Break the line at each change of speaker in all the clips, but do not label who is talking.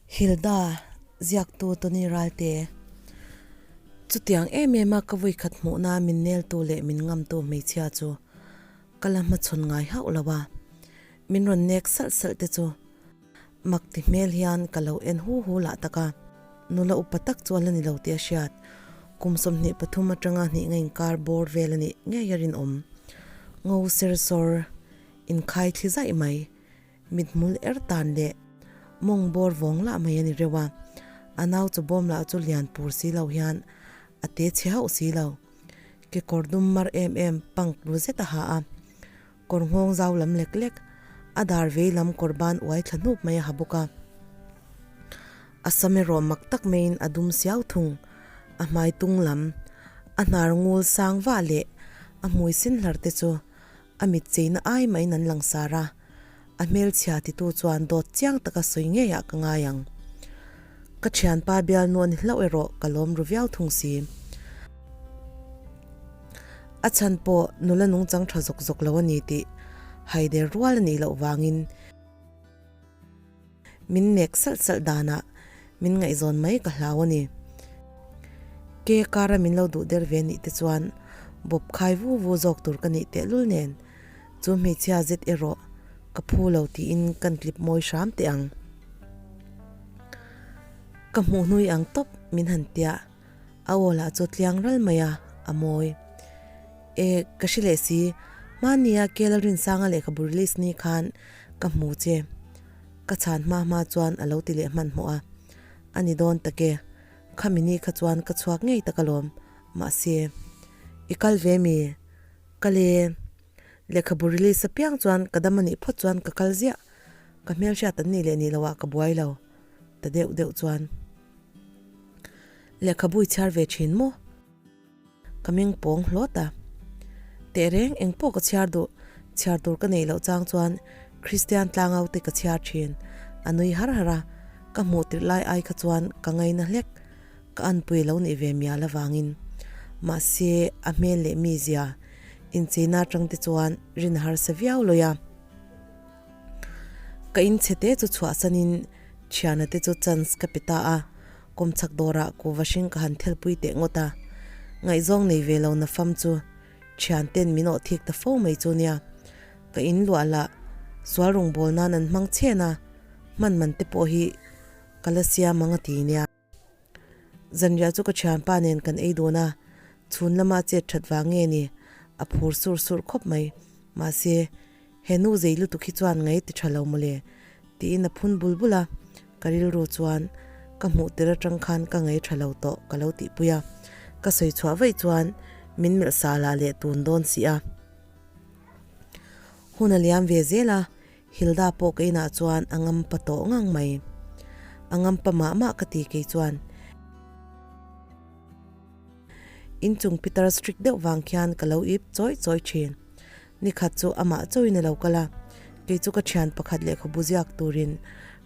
Hilda, ziaktu Tony Ralte. Chutiang em em a ka vawikhat hmuhna min neltu leh min ngamtu hmeichhia chu ka la hmachhawn ngai hauh lo a, min rawn nek salh salh te chu mak ti hmel hian ka lo en hu hu lah tak a, nula upa tak chu a la ni lo tih a hriat. Kum 23 atanga hnih nga inkar bawr vel a nih ngei a rinawm. Ngo ser sawr inkhai thli zaih mai. Mithmul er tan leh mawng bawr vawng lah mai a ni reuh a, a nau chu bawm lah chu lian pur si lo hian a te chhe hauh si lo. Kekawr dum mar em em punk ru zet a ha a, kawr nghawng zau lam lek lek, a dar vei lam kawr ban uai thla hnup mai a ha bawk a. A sam erawh mak tak maiin a dum siau thung, a hmai tung lam, a hnar ngul sang vah leh a hmui sin hlar te chu A mit cheina ai maiin an langsar a, a hmelchhia titu chuan dawt chiang taka sawi ngeiah ka ngai ang. Ka thianpa bialnu a ni hlauh erawh ka lawm ru viau thung si. A chhan pawh nula nungchang tha zawk zawk lo a ni tih haider rual a nih loh vangin min nek salh salh danah min ngaihzawn mai ka hlau a ni. Ke kara min lo duh der ve nih te chuan bawp khai vu vu zawk tur ka nih tehlul nen chu hmeichhia zet erawh ka phu lo tiin kan tlip mawi hram teh ang. Ka hmuh hnui ang tawp min han tia a aw lah chu tliang ral mai a, a mawi. E, ka hre leh si, hmania Kela Rinsanga lehkhabu release ni khan ka hmu che. Ka chhan hma hma chuan a lo ti leh hmanhmawh a, A ni dawn tak e, khami ni kha chuan ka chhuak ngei tak alawm, mahse, i kal ve mi? Kal e, lehkhabu release apiang chuan ka dam a nih phawt chuan ka kal ziah, ka hmelhriat an nih leh nih loh ah ka buai lo, ta deuh deuh chuan. Lehkhabu i chhiar ve thin maw? Ka meng pawng hlawt a. Tehreng eng pawh ka chhiar duh, chhiar tur ka neih loh chang chuan Kristian tlangau te ka chhiar thin. A nui har har a, ka hmuh tirh lai ai kha chuan ka ngaina hlek, ka anpui lo nih ve mial avangin. Mahse, a hmel leh mizia incheina atang te chuan rin harsa viau lawi a. Ka inchhe te chu chhuahsanin thiana te chu chance ka pe ta a. Kawmchhak dawrah kuhva hring ka han thelpui teh ngawt a, ngaihzawng nei ve lo na fam chu thian ten min awh thik ta fo mai chu nia. Ka in luah lah sual rawngbâwl nan an hmang chhen a, hman man te pawh hi ka la siam ang a ti nia. Zanriah chu ka thianpa nen kan ei dun a, chhun lama chet that vang nge ni a phur sur sur khawp mai. Mahse, he nu zei lutuk hi chuan ngai ti tha lo mawle tiin a phun bul bul a, ka rilru chuan ka hmuh tir atang khan ka ngai tha lo tawh ka lo tihpui a, ka sawi chhuah vaih chuan min melh sa lah leh tun dawn si a. Hun a liam ve zel a, Hilda pawh ka inah chuan a ngampa tawh ngang mai. A ngampa mah mah ka ti kei chuan. Inchung pitar strict deuh vang khian ka lo ip chawi chawi thin. Nikhat chu amah chauhin a lo kal a, kei chu ka thian pakhat lehkhabu ziak turin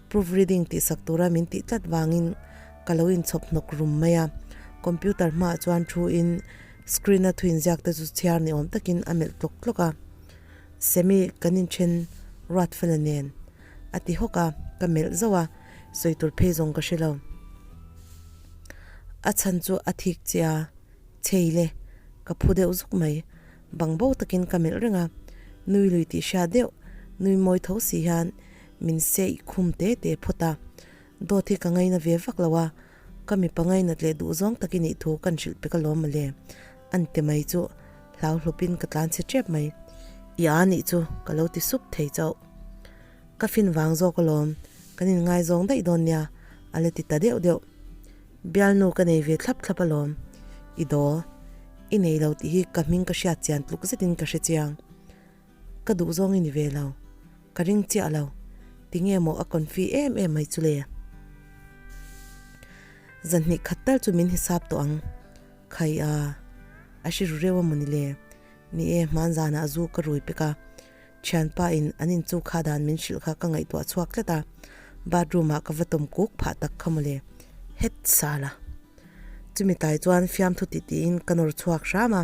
proof reading tihsak tura min tih tlat vangin ka lo inchhawp hnawk rum mai a. Computer hmaah chuan thu in screen a thuin ziak te chu chhiar ni awm takin a melh tlawk tlawk a. Semi kan inthen Ruatfela nen a ti hawk a, ka melh zauh a, sawi tur phei zawng ka hre lo. A chhan chu a thik che a, chei le, ka phu deuh zuk mai. Bang bo takin ka melh reng a, nui lui tih hria deuh, nui mawi tho si hian min seih khum te te phawt a. Dawt hi ka ngaina ve vak lo a, ka mipa ngainat leh duh zawng tak i nih thu kan hrilh pek alawm mawle. An ti mai chu hlau hlawpin ka tlan chhe tep mai. I a nih chu ka lo ti sup thei chauh. Ka fin vang zawk alawm, kan inngaizawng daih dawn nia, a la ti ta deuh deuh. Bialnu ka nei ve thlap thlap alawm, i daw, i nei lo tih hi ka hming ka hriat chian tluk zetin ka hre chiang. Ka duh zawng i ni ve lo, ka ring chiah lo, tinge maw a confi em em mai chu le? Zanhnih khat tal chu min hisap tawh ang, khai a, a hre ru reuh a maw ni le? Ni e, hmanzanah zu ka rui pek a. Thianpa in an in chu kha dan min hrilh kha ka ngaihtuah chhuak tlat a, bathroom ah ka va tawm kuk phah tak kha mawle, het sala. Chumi tai chuan fiamthu ti tiin ka nawr chhuak hram a,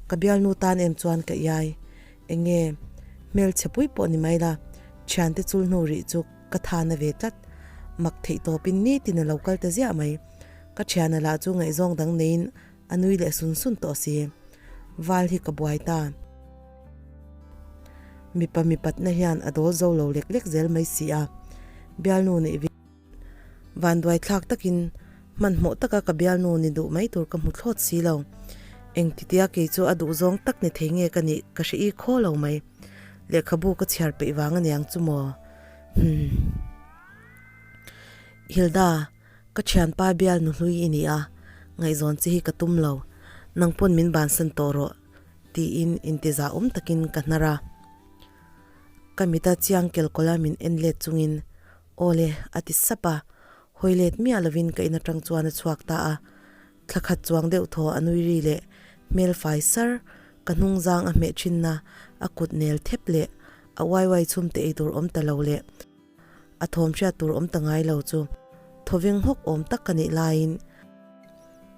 ka bialnu tan em chuan ka iai, enge hmelchhe pui pawh ni mai la, thiante chul hnu rih chu ka tha na ve tlat, Mak theih tawpin nitin a lo kal ta ziah mai. Ka thiana lah chu ngaihzawng dang neiin a nui leh sun sun tawh si. Val hi ka buai ta. Mipa mipatna hian a dawl zo lo lek lek zel mai si a. Bialnu neih ve. Vanduai thlak takin hmanhmawh taka ka bialnu ni duh mai tur ka hmu thlawt si lo. Engtitia kei chu a duh zawng tak ni thei nge ka nih ka hre i khaw lo mai. Lehkhabu ka chhiar peih vang aniang chu maw? Humm. Hilda, ka thianpa bialnu hlui i ni a, ngaihzawn che hi ka tum lo. Nang pawn min bansan tawh rawh, tiin intizahawm takin ka hnar a. Ka mita chiang kelkawla min en let chungin Aw le, a ti sap a, hawi let miah lovin ka in atang chuan a chhuak ta a. Thla khat chuang deuh thaw a nui ri leh hmel fai sar, ka hnung zang a hmeh thinna, a kut nel thep leh a uai uai chhum te ei tur awm ta lo leh a thawm hriat tur awm ta ngai lo chu thawveng hawk awm tak ka nih laiin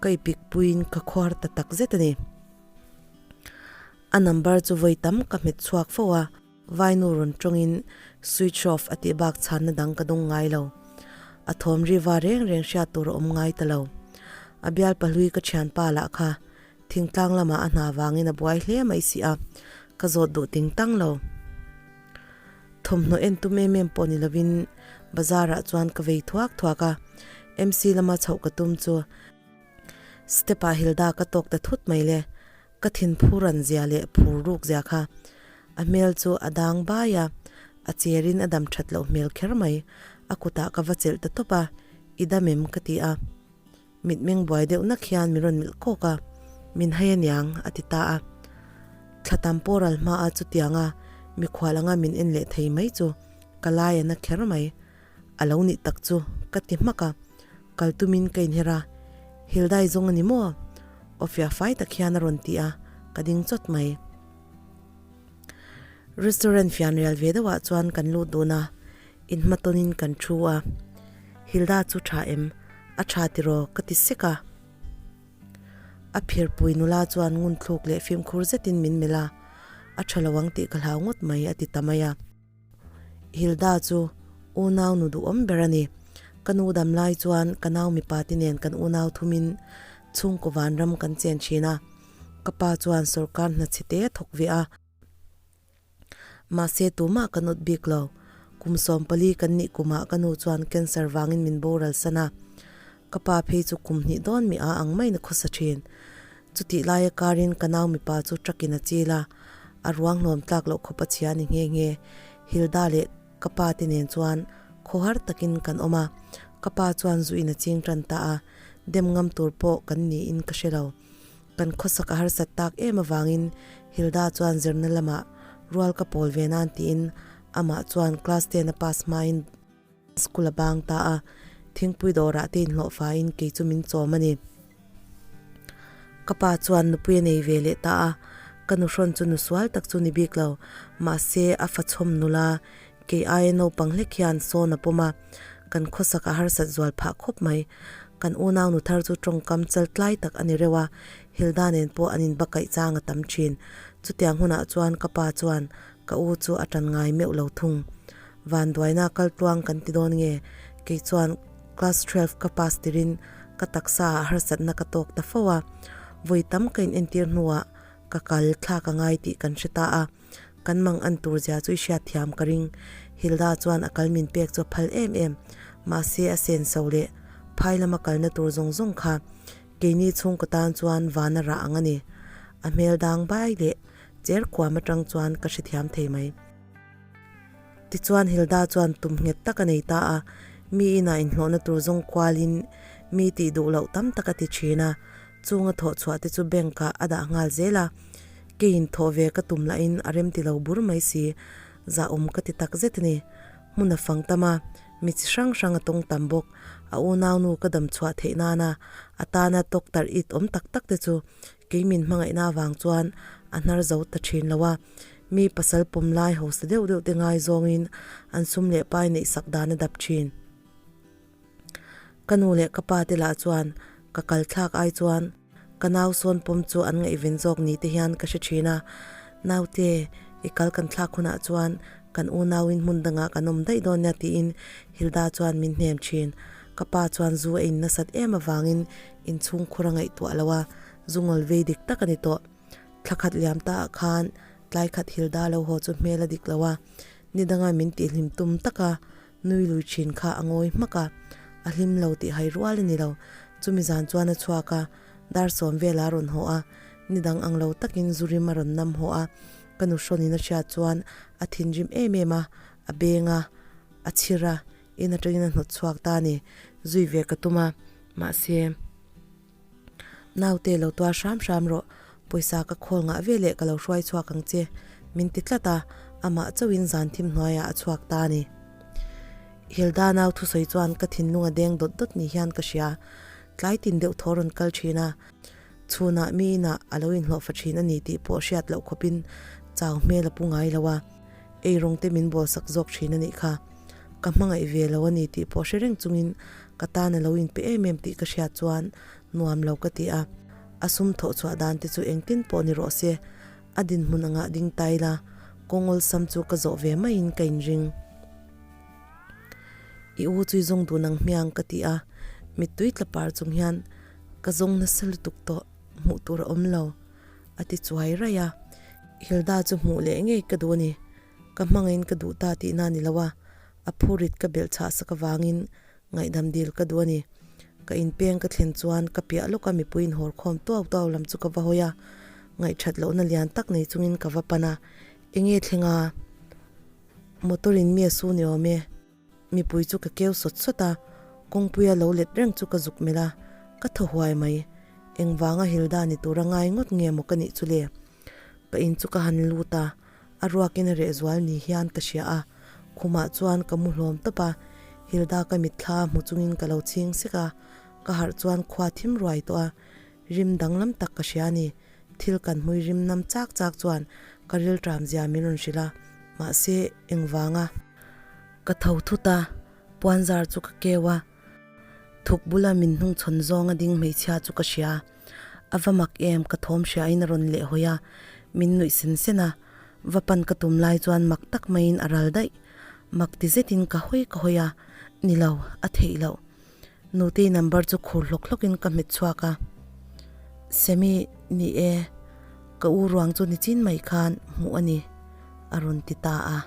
ka ipik puiin ka khuar ta tak zet a ni. A number chu vawi tam ka hmet chhuak fo a. Vainu rawn tawngin switch off a tih bak chhanna dang ka dawng ngai lo. A thawm riva reng reng hriat tur a awm ngai ta lo. A bial pahlui ka thianpa lah kha thingtlang lamah a hna vangin a buai hle mai si a, ka zawt duh ting tang lo. Thawmhnaw en tum em em pawh ni lovin bazar ah chuan ka vei thuak thuak a, MC lama chhoh ka tum chu step ah Hilda ka tawk ta thut mai le. Ka thin phur an zia leh phur ruk zia kha. A hmel chu a dang bai a, a cher in a dam that loh hmel kher mai. A kutah ka va chelh ta tawp a, I dam em? ka ti a. Mitmeng buai deuh nak hian min rawn milh kawk a, Min hai aniang, a ti ta a. Thla tam pawh ral hma a chutiang a mikhual anga min en leh thei mai chu ka lai a na kher mai. A lo nih tak chu ka ti hmak a, kal tumin ka inher a, Hildai zawng a ni maw? Aw fiah fai tak hian a rawn ti a, ka ding chawt mai. Restaurant fianrial ve deuhah chuan kan lut dun a, inhmatawnin kan thu a, Hilda chu tha em? A tha tiraw? ka ti sek a. A phirpui nula chuan ngunthluk leh fimkhur zetin min melh a, A tha lo ang tih ka hlau ngawt mai a ti ta mai a. Hilda chu unau nu duhawm ber a ni. Ka nu dam lai chuan ka nau mipa te nen kan unau thumin chhungkaw vanram kan chen thin a. Ka pa chuan sawrkar hna chhe te a thawk ve a. Mahse tumah kan awt bik lo. Kum 14 kan nih kumah ka nu chuan cancer vangin min boral san a. Ka pa phei chu kum hnih dawn mi a ang maiin a khawsa thin. Chutih laia karin ka nau mipa chu truck in a chil a, a ruang hlawm tlak loh khawp a chhia ni nghe nghe. Hilda leh ka pa te nen chuan khawhar takin kan awm a, ka pa chuan zu in a ching tan ta a, dem ngam tur pawh kan niin ka hre lo. Kan khawsak a harsat tak em avangin Hilda chuan zirna lamah rual ka pawl ve nan tiin amah chuan class ten a pass hmain School a bang ta a, thingpui dawrah te inhlawh faiin kei chu min chawm a ni. Ka pa chuan nupui a nei ve leh ta a, ka nuhrawn chu nu sual tak chu ni bik lo, mahse a fa chhawm nula kei aia naupang hlek hian sawn a pawm a, kan khawsak a harsat zual phah khawp mai. Kan unau nu thar chu tawngkam chal tlai tak a ni reuh a, Hilda nen pawh an inbakaih chang a tam thin. Chutiang hunah chuan ka pa chuan ka u chu a tan ngai meuh lo thung. Vanduaina kal tluang kan ti dawn nge? Kei chuan class 12 ka pass tirin ka taksa ah harsatna ka tawk ta fo a, vawi tam ka in entir hnuah ka kal thlak a ngai tih kan hre ta a, kan mang an tur zia chu i hriat thiam ka ring. Hilda chuan a kal min pek chu a phal em em, mahse a senso leh phai lama kalna tur zawng zawng kha keini chhungkaw tan chuan van a rah ang a ni. A hmel dang bai leh cher kuam atang chuan ka hrethiam thei mai. Tichuan Hilda chuan tum nghet tak a nei ta a, mi inah inhlawhna tur zawng kualin mi tih duh loh tam tak a ti thin a, chunga thawh chhuah te chu bank ah a dah nghal zel a, keiin thawh ve ka tum lahin a rem ti lo bur mai si, zahawm ka ti tak zet a ni. Hmun a fang tam a, mi chi hrang hrang a tawng tam bawk, a unaunu ka dam chhuah theih nana a tana tawktarh it awm tak tak te chu kei min hmangaihna avang chuan a hnar zo ta thin lo a. Mi pasal pawm lai hausa deuh deuh te ngai zawngin an sum leh pai neih sak dan a dap thin. Ka nu leh ka pa te lah chuan ka kal thlak ai chuan ka nau sawn pawm chu an ngaihven zawk ni te hian ka hre thin a, Naute, i kal kan thlak hunah chuan. Kan unauin hmun dangah kan awm daih dawn nia tiin Hilda chuan min hnem thin. Ka pa chuan zu a in nasat em avangin inchhungkhur a ngaihtuah lo a, zu ngawl vei dik tak a ni tawh. Thla khat liam ta ah khan tlai khat Hilda lo haw chu hmel a dik lo a, ni danga min tihhlim tum taka nui lui thin kha a ngawi hmak a, a hlim lo tih hai rual a ni lo. Chumi zan chuan a chhuak a, dar sawm velah a rawn haw a, ni dang ang lo takin zu rim a rawn nam haw a, ka nu hrawnin a hriat chuan a thinrim em em a, a beng a, a chhir a, in atangin a hnawt chhuak ta a ni. Zui ve ka tum a, mahse. Naute lo tuar hram hram rawh, pawisa ka khawl ngah ve leh ka lo hruai chhuak ang che, min ti tlat a, amah chauhin zan thim hnuaiah a chhuak ta a ni. Hilda nau thusawi chuan ka thinlung a deng dawt dawt ni hian ka hria, tlai tin deuh thaw rawn kal thin a, chhunah mi inah a lo inhlawhfa thin a ni tih pawh hriat loh khawpin chau hmel a pu ngai lo a, eirawng te min bawlsak zawk thin a nih kha. Ka hmangaih ve lo a ni tih pawh hre reng chungin ka tan a lo inpe em em tih ka hriat chuan nuam lo ka ti a. A sum thawh chhuah dan te chu engtin pawh ni rawh se, a dinhmun angah ding ta ila, kawng awlsam chu ka zawh ve maiin ka inring. I u chu i zawng dun ang hmiang ka ti a, mittui tla par chung hian ka zawng nasa lutuk tawh hmuh tur a awm lo a ti chuai raih a. Hilda chu hmuh leh ngei ka duh a ni. Ka hmangaihin ka duh ta tihna a ni lo a, a phurit ka belh chhah sak avangin ngaihdam dil ka duh a ni. Ka inpeng ka thlen chuan ka piah lawka mipui inhawr khawm tuau tuau lam chu ka va hawi a, ngaihthat lohna lian tak nei chungin ka va pan a, Enge thleng a? Motor in mi a su ni awm e. Mipui chu ka keu sawt sawt a, kawngpuia lo let reng chu ka zuk melh a, ka thaw huai mai. Engvanga Hilda ni tura ngai ngawt nge maw ka nih chu le? Ka in chu ka han lut a, a ruakin a reh zual ni hian ka hria a, khumah chuan ka mu hlawm tawp a, Hilda ka mitthla hmu chungin ka lo chhing sek a, ka harh chuan khua thim ruai tawh a, rim danglam tak ka hria a ni, thil kan hmui rim nam chak chak chuan ka rilṭam zia min rawn hrilh a, mahse engvanga ka tho thut a, puanzar chu ka keu a, thuk bula min hnungchhawn zawnga ding hmeichhia chu ka hria. A va mak em, ka thawm hriain a rawn leh hawi a, min nuih sen sen a, va pan ka tum lai chuan mak tak maiin a ral daih. Mak ti zetin ka hawi ka hawi a, ni lo, a theih loh. Nutei number chu khur hlawk hlawkin ka hmet chhuak a, Semi, ni e, ka u ruang chu nichin mai khan hmuh a ni, a rawn ti ta a.